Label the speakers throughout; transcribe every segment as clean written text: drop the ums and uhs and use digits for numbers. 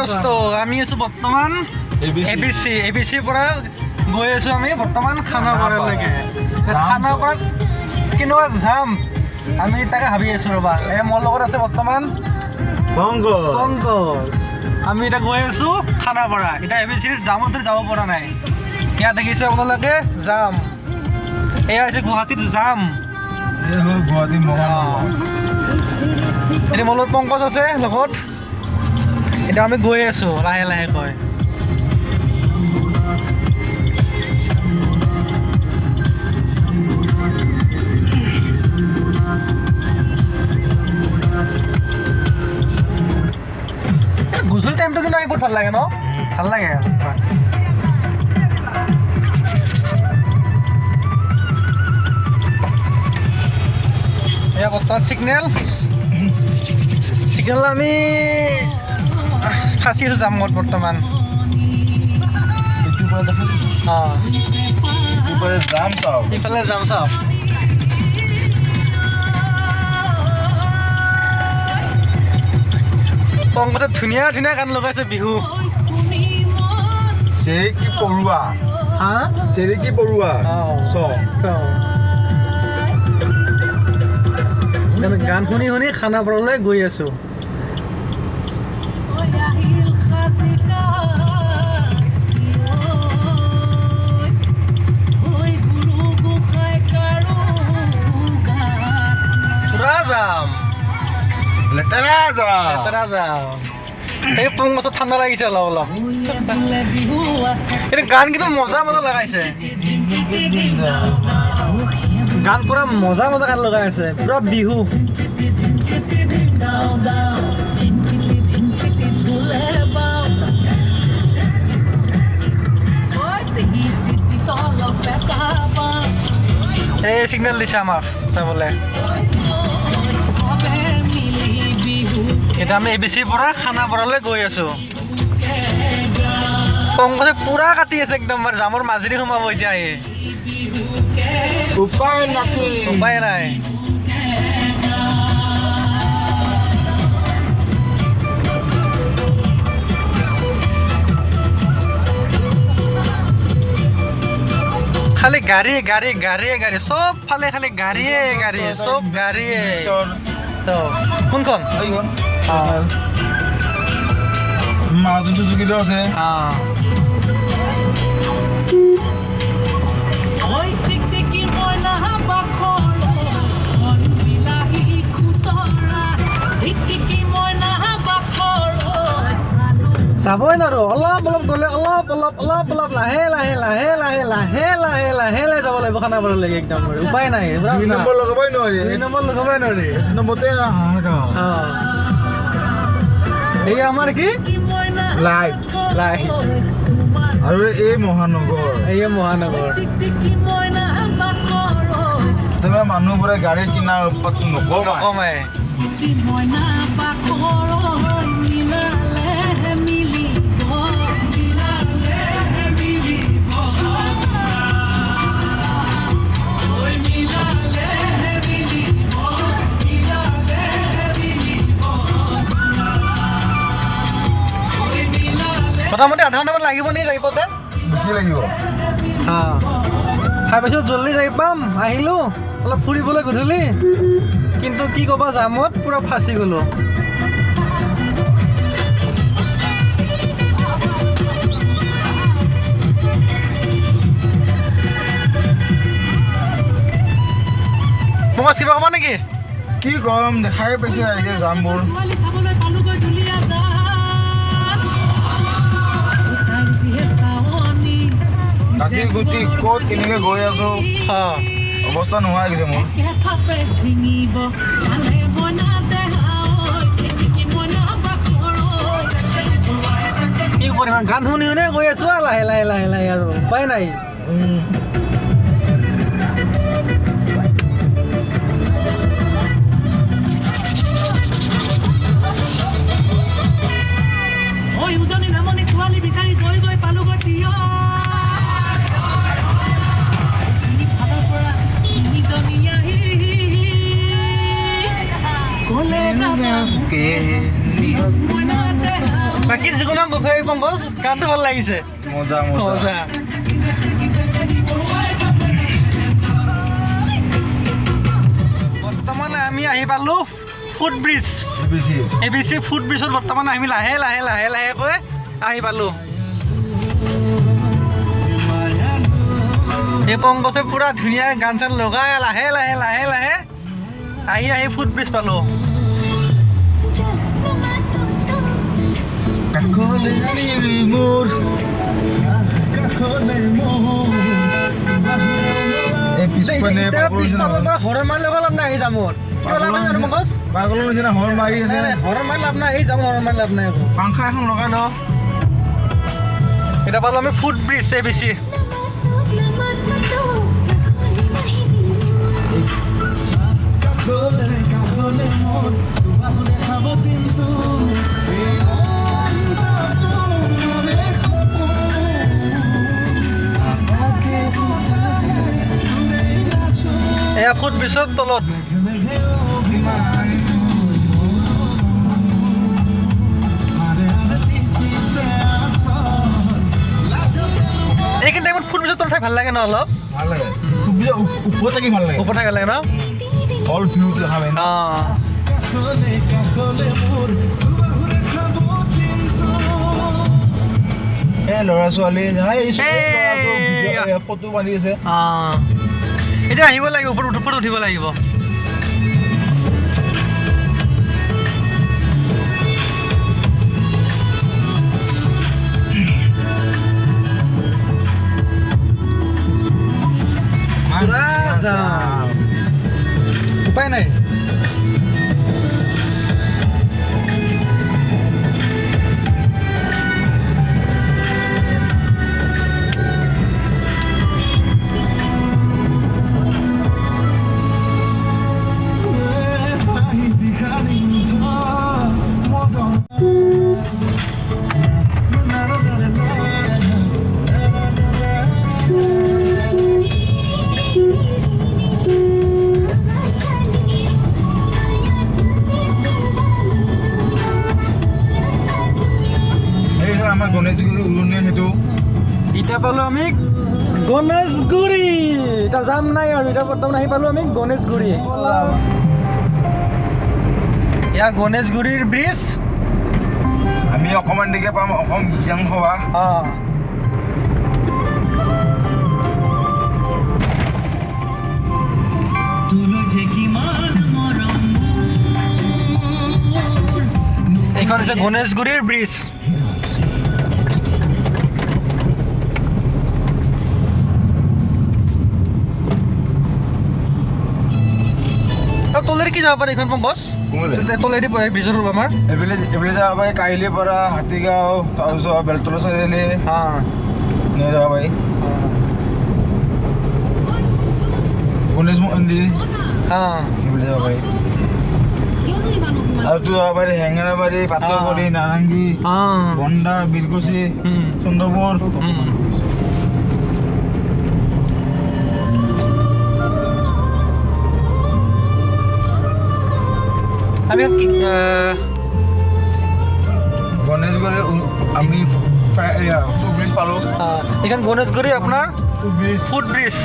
Speaker 1: দোস্ত, আমি আছো বৰ্তমান এ বি চিৰ পৰা গৈ আছো আমি বৰ্তমান খানাপাৰালৈকে। খানাপাৰাত কেনেকুৱা যাম আমি তাকে ভাবি আছো। ৰ'বা, এই মোৰ লগত আছে বৰ্তমান
Speaker 2: পংকজ।
Speaker 1: পংকজ। আমি এতিয়া গৈ আছো খানাপাৰা। এতিয়া এ বি চিত জামতে যাব পৰা নাই। ইয়াত দেখিছে আপোনালোকে জাম। এয়া হৈছে গুৱাহাটীত জাম।
Speaker 2: এই হ'ল গুৱাহাটী মহানগৰ।
Speaker 1: এতিয়া মোৰ লগত পংকজ আছে লগত। এতিয়া আমি গৈ আছো লাহে লাহেকৈ। এই গধূলি টাইমটো কিন্তু আহি বহুত ভাল লাগে ন? ভাল লাগে। এয়া বৰ্তমান চিগনেল চিগনেল আমি ফাঁচি আছো জামত বৰ্তমান।
Speaker 2: এইটো পৰা দেখা।
Speaker 1: অঁ।
Speaker 2: এইটো পাৰে যাম চাওক।
Speaker 1: ইফালে যাম চাওক। পংকজে ধুনীয়া ধুনীয়া গান লগাইছে বিহু।
Speaker 2: চেৰেকী পৰুৱা।
Speaker 1: হা।
Speaker 2: চেৰেকী পৰুৱা।
Speaker 1: অঁ।
Speaker 2: চং।
Speaker 1: চাওঁ, আমি গান শুনি শুনি খানাপাৰালৈ গৈ আছো।
Speaker 3: আহিল সাজি কাচি ঐ গুৰু গোসাঁই কাৰো গাত
Speaker 1: পুৰা যাম।
Speaker 2: লেতেৰা যাম।
Speaker 1: লেতেৰা যাম। এই পংকজত ঠাণ্ডা লাগিছে অলপ অলপ।
Speaker 3: বোলে বিহু আছে।
Speaker 1: কিন্তু গান কিন্তু মজা মজা লগাইছে। গান পুৰা মজা মজা গান লগাই আছে, পুৰা বিহু।
Speaker 3: দাও দাও ধিমকিটি ধিমকিটি ঢোলে বাও ঐ তিতি তলপে কাবা।
Speaker 1: এই চিগনেল দিছে আমাক যাবলৈ।
Speaker 3: সবে মিলি বিহু।
Speaker 1: এতিয়া আমি এ বি চিৰ পৰা খানাপাৰালৈ গৈ আছো। পংকজে পুৰা কাটি আছে একদম, মানে জামৰ মাজেদি সোমাব এতিয়া আহি।
Speaker 2: উপায় নাকি?
Speaker 1: উপায় নাই। খালি গাড়ী গাড়ী গাড়ীয়ে গাড়ী, চব ফালে খালি গাড়ীয়ে গাড়ী, চব গাড়ীয়ে। তো কোনখন?
Speaker 2: এইখন।
Speaker 1: অঁ।
Speaker 2: মাৰুতি চুজুকিটো আছে।
Speaker 1: অঁ।
Speaker 3: ঐ টিকটিকি মইনা বাখৰ বিলাহী খুতৰা, টিকটিকি মইনা বাখৰ আলু।
Speaker 1: যাবই নোৱাৰো। অলপ অলপ গ'লে অলপ অলপ অলপ অলপ লাহে লাহে লাহে লাহে লাহে লাহে লাহে লাহে যাব লাগিব খানাপাৰালৈকে। একদম উপায় নাই।
Speaker 2: দুই নম্বৰ লগাবই নোৱাৰি।
Speaker 1: দুই নম্বৰ লগাবই নোৱাৰি।
Speaker 2: এক নম্বৰতে হাহাকাৰ।
Speaker 1: অঁ, এই আমাৰ কি
Speaker 3: মইনা
Speaker 2: লাইট।
Speaker 1: লাইট।
Speaker 2: আৰু এই মহানগৰ।
Speaker 1: এই মহানগৰ।
Speaker 3: টিকটিকি মইনা বাখৰ
Speaker 2: তোমাৰ মানুহবোৰে গাড়ী কিনাৰ উৎপাতটো নকমাই।
Speaker 1: নকমাই।
Speaker 3: মইনা বাখৰ মিলালে মিলিব, মিলালে মিলিব, ঐ মিলালে মিলিব, মিলালে মিলিব, ঐ মিলালে।
Speaker 1: মোটামুটি আধা ঘণ্টামান লাগিব নেকি যাই পাওঁতে?
Speaker 2: বেছি লাগিব।
Speaker 1: অঁ, খাই পাইছোঁ, জল্দি যাই পাম। আহিলোঁ অলপ ফুৰিবলৈ গধূলি, কিন্তু কি ক'বা, জামত পূৰা ফাঁচি গ'লোঁ। মোক কিবা ক'বা নেকি?
Speaker 2: কি কম, দেখাই পাইছে এতিয়া জামবোৰ।
Speaker 3: ছোৱালী চাবলৈ পালোগৈ দুলীয়া যান, তাইৰ যিহে চাৱনি।
Speaker 2: কাটি গুটি ক'ত কেনেকে গৈ আছো। অৱস্থা নোহোৱা হৈ গৈছে মোৰ।
Speaker 3: থাপে ছিঙিব কানে মইনা দেহা ঐ টিকিকি মইনা বাখৰ।
Speaker 1: কি কৰিম, গান শুনি শুনি গৈ আছোঁ আৰু লাহে লাহে লাহে লাহে, আৰু উপায় নাই।
Speaker 3: ঐ উজনি নামনি ছোৱালী বিচাৰি গৈ গৈ পালোগৈ তিয় তিনি ফালৰ পৰা তিনিজনী আহি ক'লে, মইনা দেহা।
Speaker 1: বাকী যিকোনো পংকজ গানটো ভাল লাগিছে।
Speaker 2: মজা মজা।
Speaker 1: বৰ্তমান আমি আহি পালোঁ foot bridge, A B C foot ব্ৰিজত বৰ্তমান আমি লাহে লাহে লাহে লাহেকৈ আহি পালোঁ। এই পংকজে পূৰা ধুনীয়া গান চান লগাই লাহে লাহে লাহে লাহে আহি আহি ফুট ব্ৰিজ পালোঁ। হৰণ মাৰি লগাল লাভ নাই, আহি যাম
Speaker 2: পাগলৰ নিচিনা হৰণ মাৰি আছে।
Speaker 1: হৰণ মাৰি লাভ নাই, এই যাম হৰণ মাৰি লাভ নাই।
Speaker 2: পাংখা এখন লগাই ল।
Speaker 1: এতিয়া পালোঁ আমি foot bridge A B C. এয়া ফুট ব্ৰিজৰ তলত। এইখিনি টাইমত ফুট ব্ৰিজৰ তলত থাকি ভাল লাগে ন অলপ?
Speaker 2: ভাল লাগে। ফুট ব্ৰিজৰ ওপৰত থাকি ভাল লাগে।
Speaker 1: ওপৰত থাকি ভাল লাগে ন?
Speaker 2: অল ভিউটো দেখা পায়।
Speaker 1: অঁ।
Speaker 2: এই ল'ৰা ছোৱালী ফটো মাৰি আছে।
Speaker 1: অঁ, এতিয়া আহিব লাগিব, ওপৰত ওপৰত উঠিব লাগিব। উপায় নাই। এতিয়া পালোঁ আমি গণেশগুৰি। এতিয়া যাম নাই আৰু, এতিয়া বৰ্তমান আহি পালোঁ আমি গণেশগুৰি। এয়া গণেশগুৰিৰ ব্ৰিজ।
Speaker 2: আমি অকণমান দেৰিকে পাম অসম বিধানসভা।
Speaker 1: অঁ, এইখন হৈছে গণেশগুৰিৰ ব্ৰিজ। তলেৰে কি যাব পাৰে এইখন পংকজ? তলেদি ব্ৰিজৰ আমাৰ
Speaker 2: এইফালে যাব পাৰি, কাহিলীপাৰা, হাতীগাঁও, তাৰপিছত বেলতলা চাৰিআলি যাব পাৰি, গণেশ মন্দিৰ এইফালে যাব পাৰি, আৰু যাব পাৰি হেঙেৰাবাৰী, পাতৰবাৰী, নাৰেংগী, বন্দা, বীৰকুচি, চন্দ্ৰপুৰ।
Speaker 1: আমি
Speaker 2: গণেশগুৰি আমি ফুট ব্ৰিজ পালোঁ।
Speaker 1: এইখন গণেশগুৰি আপোনাৰ foot bridge.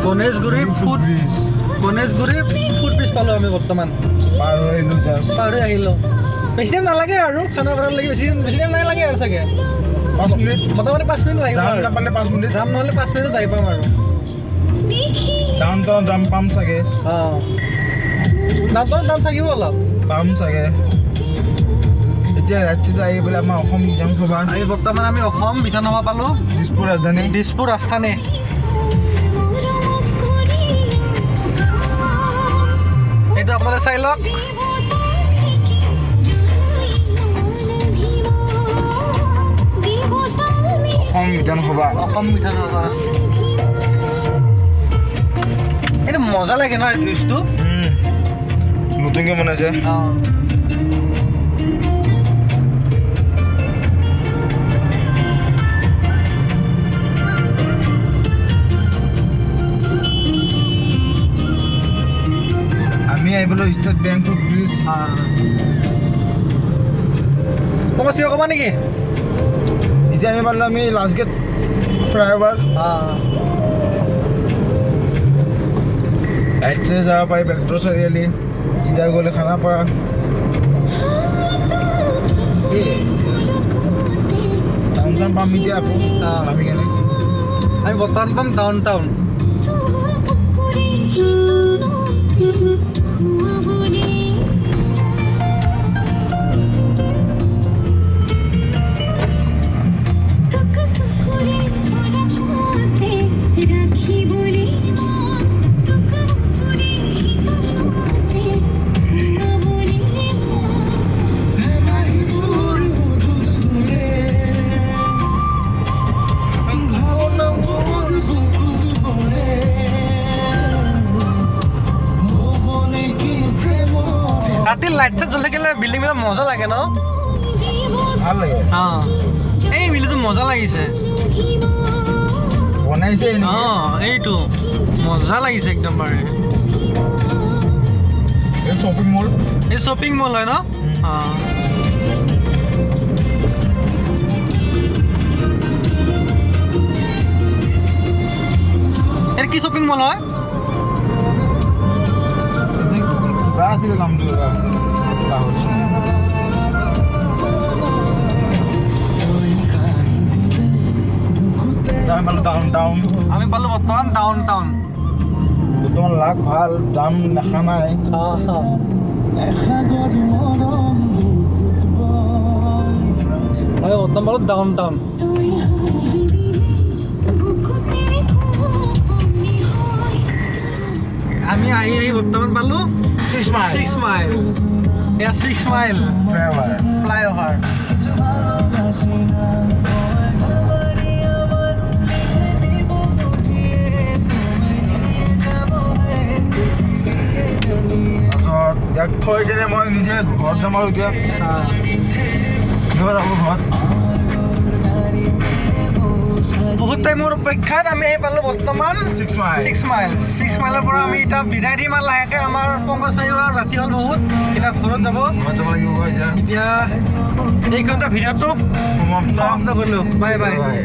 Speaker 1: Ganeshguri foot bridge, Ganeshguri foot bridge পালোঁ আমি বৰ্তমান।
Speaker 2: পাৰ হৈ আহিলোঁ,
Speaker 1: পাৰ হৈ আহিলোঁ। বেছি টাইম নালাগে আৰু খানাপাৰালৈকে বেছি বেছি টাইম নালাগে আৰু চাগে
Speaker 2: 5 মিনিট,
Speaker 1: মোটামুটি 5 মিনিট লাগিব।
Speaker 2: জাম নাপালে 5 মিনিট,
Speaker 1: জাম নহ'লে 5 মিনিটত আহি পাম আৰু।
Speaker 2: ডাউন টাউন জাম পাম চাগে।
Speaker 1: অঁ, ডাউন টাউন জাম থাকিব অলপ,
Speaker 2: পাম চাগে। এতিয়া ৰাজ্যত আহি পেলাই আমাৰ অসম বিধানসভা,
Speaker 1: আমি বৰ্তমান আমি অসম বিধানসভা পালোঁ।
Speaker 2: দিছপুৰ ৰাজধানী,
Speaker 1: দিছপুৰ ৰাজধানী। এইটো আপোনালোকে চাই লওক।
Speaker 2: অসম বিধানসভা,
Speaker 1: অসম বিধানসভা। এইটো মজা লাগে ন ব্ৰিজটো,
Speaker 2: নতুনকৈ বনাইছে।
Speaker 1: অঁ,
Speaker 2: আমি আহি পালোঁ state bank foot bridge.
Speaker 1: Pankaj, কিবা ক'বা নেকি?
Speaker 2: এতিয়া আমি পালোঁ আমি লাষ্ট গেট ফ্লাইঅভাৰ। ৰাইট চাইডে যাব পাৰি বেলতলা চাৰিআলি, চিধা গ'লে খানাপাৰা। ডাউন টাউন পাম এতিয়া আকৌ নামি কেনে।
Speaker 1: আমি বৰ্তমান পাম ডাউন টাউন। ৰাতি লাইট চাইট জ্বলি থাকিলে বিল্ডিং বিলাক মজা লাগে ন?
Speaker 2: ভাল লাগে।
Speaker 1: অঁ, এই বিল্ডিংটো মজা লাগিছে।
Speaker 2: বনাইছে।
Speaker 1: অঁ, এইটো মজা লাগিছে একদম বাৰু।
Speaker 2: Shopping mall.
Speaker 1: এই শ্বপিং মল হয় ন? অঁ। এইটো কি শ্বপিং মল হয়?
Speaker 2: কিবা আছিলে নামটো, পাহৰিছোঁ। আমি পালোঁ ডাউন টাউন।
Speaker 1: আমি পালোঁ বৰ্তমান ডাউন টাউন।
Speaker 2: বৰ্তমান লাক ভাল, জাম দেখা নাই।
Speaker 1: আমি বৰ্তমান পালোঁ ডাউন টাউন। আমি আহি আহি বৰ্তমান পালোঁ
Speaker 2: 6 মাইল।
Speaker 1: 6 মাইল। এয়া 6 মাইল
Speaker 2: ফ্লাইঅভাৰ।
Speaker 1: ফ্লাইঅভাৰ।
Speaker 2: তাৰপিছত ইয়াক থৈ কেনে মই নিজে ঘৰত যাম আৰু এতিয়া কিবা যাব ঘৰত।
Speaker 1: বহুত টাইমৰ অপেক্ষাত আমি আহি পালোঁ বৰ্তমান
Speaker 2: 6 মাইল।
Speaker 1: 6 মাইল। 6 মাইলৰ পৰা আমি এতিয়া বিদায় দিম আৰু লাহেকৈ। আমাৰ পংকজ ভাই ৰাতি হ'ল বহুত, এতিয়া ঘৰত যাব।
Speaker 2: ঘৰত যাব লাগিব এতিয়া।
Speaker 1: এতিয়া এইখনতে ভিডিঅ'টো
Speaker 2: সমাপ্ত
Speaker 1: সমাপ্ত কৰিলোঁ। Bye bye.
Speaker 2: বাই।